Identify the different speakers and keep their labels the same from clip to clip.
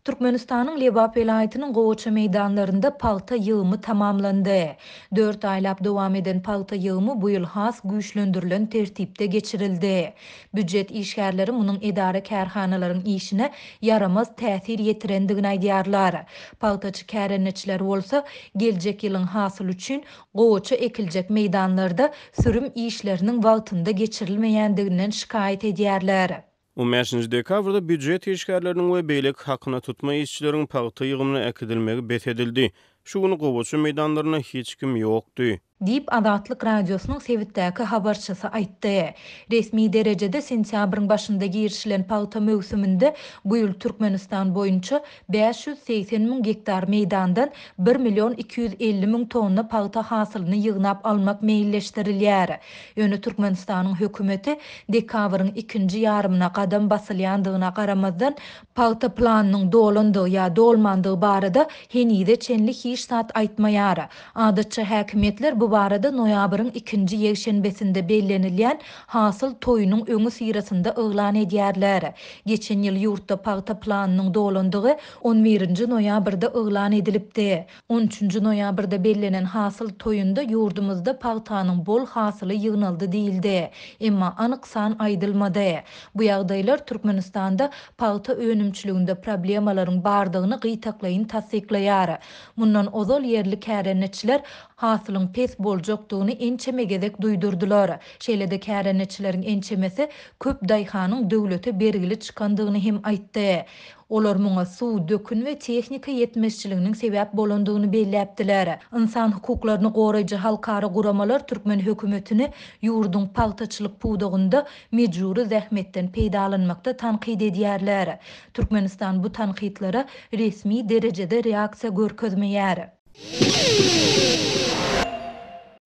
Speaker 1: Türkmenistanyň Lebap welaýatynyň gowaça meýdanlarynda pagta ýygymy tamamlandy. Dört aýlap dowam eden pagta ýygymy bu ýyl has güýçlendirilen tertipde geçirildi. Býujet işgärleri munuň edara-kärhanalaryň işine ýaramaz täsir ýetirendigini aýdýarlar. Pagtaçy kärendeçiler bolsa, geljek ýylyň hasyly üçin gowaça ekiljek meýdanlarda sürüm işleriniň wagtynda geçirilmeýändiginden şikaýat edýärler.
Speaker 2: On bäşinji dekabrda býujet işgärleriniň we beýleki hakyna tutma işçileriň pagta ýygymyna äkidilmegi bes edildi. Şu gün gowaça meýdanlarynda hiç kim ýokdy.
Speaker 1: Diýip, Azatlyk Radiosynyň sebitdäki habarçysy aýtdy. Resmi derejede sentýabryň başynda girişilen pagta möwsüminde bu ýyl Türkmenistan boýunça 580 müň gektar meýdandan bir million 250 müň tonna pagta hasylyny ýygnap almak meýilleşdirilýär. Ýöne Türkmenistanyň hökümeti dekabryň ikinji ýarymyna gadam basylýandygyna garamazdan, pagta planynyň dolandygy ýa dolmandygy barada henize çenli hiç zat aýtmaýar. Adatça häkimiýetler bu barada noýabryň ikinji ýekşenbesinde bellenilýän hasyl toýunyň öňüsyrasynda yglan edýärler. Geçen ýyl ýurtda pagta planynyň dolandygy on birinji noýabrda yglan edilipdi. On üçünji noýabrda bellenen hasyl toýunda ýurdumyzda pagtanyň bol hasyly ýygnaldy diýildi. Emma anyk san aýdylmady. Bu ýagdaýlar Türkmenistanda pagta önümçiliginde problemalaryň bardygyny gytaklaýyn tassyklaýar. Mundan ozal ýerli kärendeçiler hasylyň pes boljakdygyny ençeme gezek duýdurdylar. Şeýle-de kärendeçileriň ençemesi köp daýhanyň döwlete bergili çykandygyny hem aýtdy. Olar muňa suw, dökün we tehnika ýetmezçiliginiň sebäp bolandygyny belläpdiler. Ynsan hukuklaryny goraýjy halkara guramalar türkmen hökümetini ýurduň pagtaçylyk pudagynda mejbury zähmetden peýdalanmakda tankyt edýärler. Türkmenistan bu tankytlara resmi derejede reaksiýa görkezmeýär.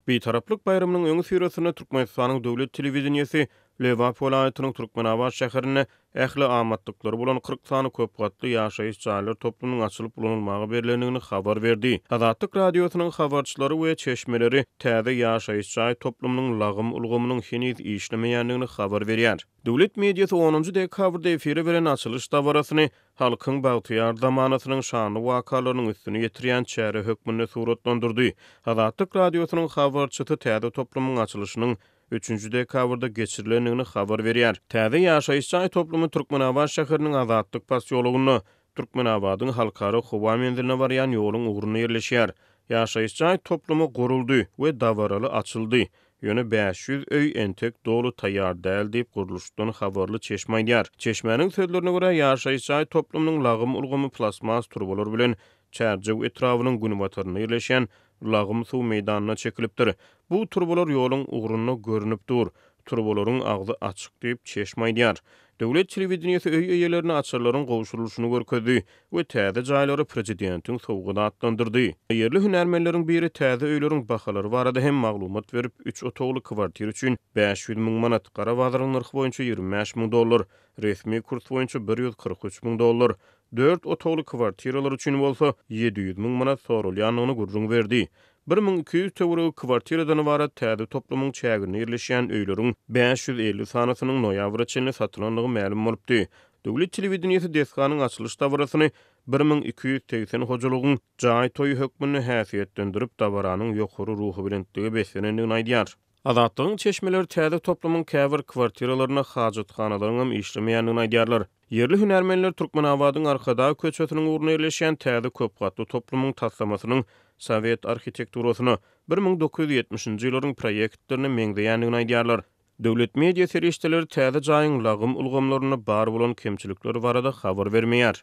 Speaker 2: Bitaraplyk baýramynyň öňüsyrasynda Türkmenistanyň döwlet telewideniýesi Lebap welaýatynyň Türkmenabat şäherinde ähli amatlyklary bolan 40 sany köp gatly ýaşaýyş jaýlar toplumynyň açylyp ulanylmaga berlendigini habar berdi. Azatlyk Radiosynyň habarçylary we çeşmeleri täze ýaşaýyş jaý toplumynyň lagym ulgamynyň heniz işlemeýändigini habar berýär. Döwlet mediasy onunjy dekabrda efire beren açylyş dabarasyny halkyň bagtyýar zamanasynyň şanly wakalarynyň üstüni ýetirýän çäre hökmünde suratlandyrdy. Azatlyk Radiosynyň habarçysy täze toplumyň açylyşynyň üçünji dekabrda geçirilendigini habar berýär. Täze ýaşaýyş jaý toplumy Türkmenabat şäheriniň Azatlyk posýologynda, Türkmenabadyň Halkara howa menziline barýan ýoluň ugrunda ýerleşýär. Ýaşaýyş jaý toplumy guruldy we dabaraly açyldy. Ýöne 500 öý entek doly taýýar däl diýip, gurluşykdan habarly çeşme aýdýar. Çeşmäniň sözlerine görä, ýaşaýyş jaý toplumynyň lagym ulgamy plastmas turbalar bilen Çärjew etrabynyň günbatarynda ýerleşýän lagym suw meýdanyna çekilipdir. Bu turbalar ýoluň ugrunda görnüp dur. Turbalaryň agzy açyk diýip, çeşme aýdýar. Döwlet telewideniýesi öý eýelerine açarlaryň gowşurylyşyny görkezdi we täze jaýlary prezidentiň sowgady atlandyrdy. Ýerli hünärmenleriň biri täze öýleriň bahalary barada hem maglumat berip, üç otagly kwartira üçin 500 müň manat, gara bazaryň nyrhy boýunça 25 müň dollar, resmi kurs boýunça 143 müň dollar, dört otagly kwartiralar üçin bolsa 700 müň manat soralýandygyny gürrüň berdi. 1200 töweregi kwartiradan ybarat täze toplumyň çäginde ýerleşýän öýleriň 550 sanysynyň noýabra çenli satylandygy mälim bolupdy. Döwlet telewideniýesi desganyň açylyş dabarasyny 1280 hojalygyň jaý toýy hökmünde häsiýetlendirip, dabaranyň ýokary ruhubelentlige beslenendigini aýdýar. Azatlygyň çeşmeleri täze toplumyň käbir kwartiralarynda hajathanalaryňam işlemeýändigini aýdýarlar. Ýerli hünärmenler Türkmenabadyň Arkadag köçesiniň ugrunda ýerleşýän täze köp gatly toplumyň taslamasynyň sowet arhitekturasyna, 1970-nji ýyllaryň proýektlerine meňzeýändigini aýdýarlar. Döwlet media serişdeleri täze jaýyň lagym ulgamlarynda bar bolan kemçilikler barada habar bermeýär.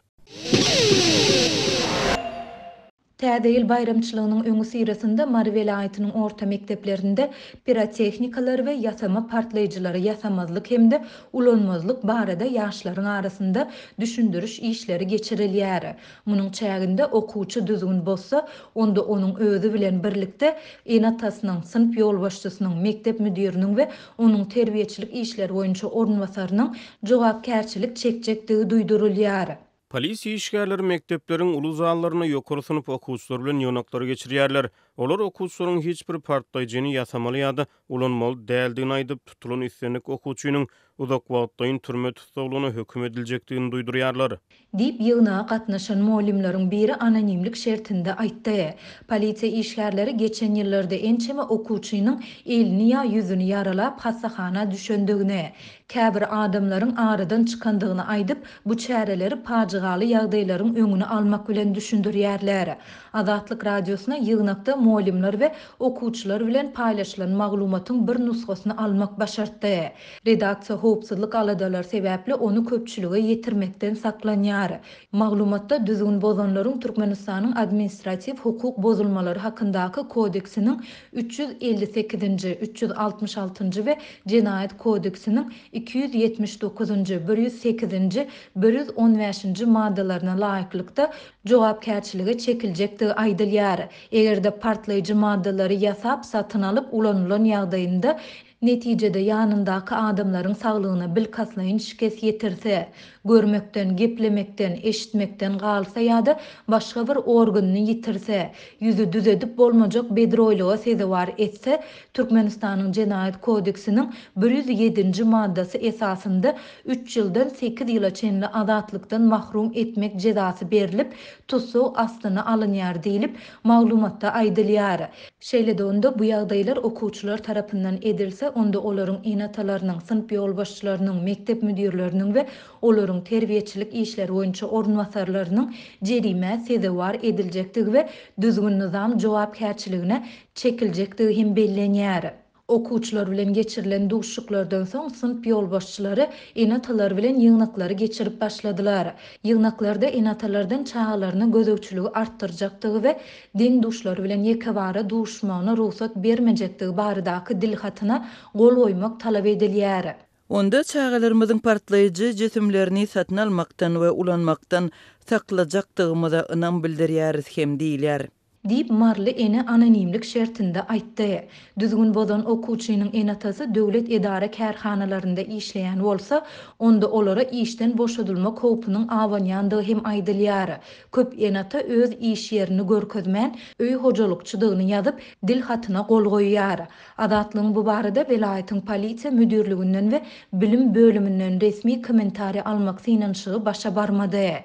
Speaker 1: Täze ýyl baýramçylygynyň öňüsyrasynda Mary welaýatynyň orta mekdeplerinde pirotehnikalar we ýasama partlaýjylary ýasamazlyk hem-de ulanmazlyk barada ýaşlaryň arasynda düşündiriş işleri geçirilýär. Munuň çäginde okuwçy düzgün bozsa, onda onuň özi bilen birlikde ene-atasynyň, synp ýolbaşçysynyň, mekdep müdiriniň we onuň terbiýeçilik işleri boýunça orunbasarynyň jogapkärçilik çekjekdigi duýdurylýar.
Speaker 2: Polisiýa işgärleri mekdepleriň uly zallarynda ýokary synp okuwçylary bilen ýygnaklary geçirýärler. Olar okuwçylaryň hiç bir partlaýjyny ýasamaly ýa-da ulanmaly däldigini aýdyp, tutulan islendik okuwçynyň uzak wagtlaýyn türme tussaglygyna höküm ediljekdigini duýdurýarlar.
Speaker 1: Diýip, ýygnaga gatnaşan mugallymlaryň biri anonimlik şertinde aýtdy. Polisiýa işgärleri geçen ýyllarda ençeme okuwçynyň elini ýa ýüzüni ýaralap, hassahana düşendigini, käbir adamlaryň aradan çykandygyny aýdyp, bu çäreleri pajygaly ýagdaýlaryň öňüni almak bilen düşündirýärler. Azatlyk Radiosyna ýygnakda mugallymlar we okuwçylar bilen paýlaşylan maglumatyň bir nusgasyny almak başartdy. Redaksiýa howpsuzlyk aladalary sebäpli ony köpçülige ýetirmekden saklanýar. Maglumatda düzgün bozanlaryň Türkmenistanyň Administratiw hukuk bozulmalary hakyndaky kodeksiniň 358-nji, 366-njy we Jenaýat kodeksiniň 279-njy, 108-nji, 115-nji maddalaryna laýyklykda jogapkärçilige çekiljekdigi aýdylýar. Eger-de partlaýjy maddalary ýasap, satyn alyp ulanylan ýagdaýynda, netijede ýanyndaky adamlaryň saglygyna bilkastlaýyn şikes ýetirse, görmekden, geplemekden, eşitmekden galsa ýa-da başga bir organyny ýitirse, ýüzi düzedip bolmajak bedroýlyga sezewar etse, Türkmenistanyň Jenaýat kodeksiniň 107-nji maddasy esasynda üç ýyldan sekiz ýyla çenli azatlykdan mahrum etmek jezasy berlip, tussag astyna alynýar diýlip, maglumatda aýdylýar. Şeýle-de onda bu ýagdaýlar okuwçylar tarapyndan edilse, onda olaryň ene-atalarynyň, synp ýolbaşçylarynyň, mekdep müdirleriniň we olaryň terbiýeçilik işleri boýunça orunbasarlarynyň jerimä sezewar ediljekdigi we düzgün-nyzam jogapkärçiligine çekiljekdigi hem bellenýär. Okuwçylar bilen geçirilen duşuşyklardan soň synp ýolbaşçylary ene-atalar bilen ýygnaklary geçirip başladylar. Ýygnaklarda ene-atalardan çagalaryna gözegçiligi artdyrjakdygy we deň-duşlary bilen ýekebara duşuşmagyna rugsat bermejekdigi baradaky dilhatyna gol goýmak talap edilýär.
Speaker 3: Onda çagalarymyzyň partlaýjy jisimlerini satyn almakdan we ulanmakdan saklajakdygymyza ynam bildirýäris hem diýilýär.
Speaker 1: Diýip, maryly ene anonimlik şertinde aýtdy. Düzgün bozan okuwçynyň ene-atasy döwlet edara-kärhanalarynda işleýän bolsa, onda olara işden boşadylmak howpunyň abanýandygy hem aýdylýar. Köp ene-ata öz iş ýerini görkezmän, öý hojalykçydygyny ýazyp, dil hatyna gol goýýar. Azatlygyň bu barada welaýatyň polisiýa müdirliginden we bilim bölüminden resmi kommentariý almak synanyşygy başa barmady.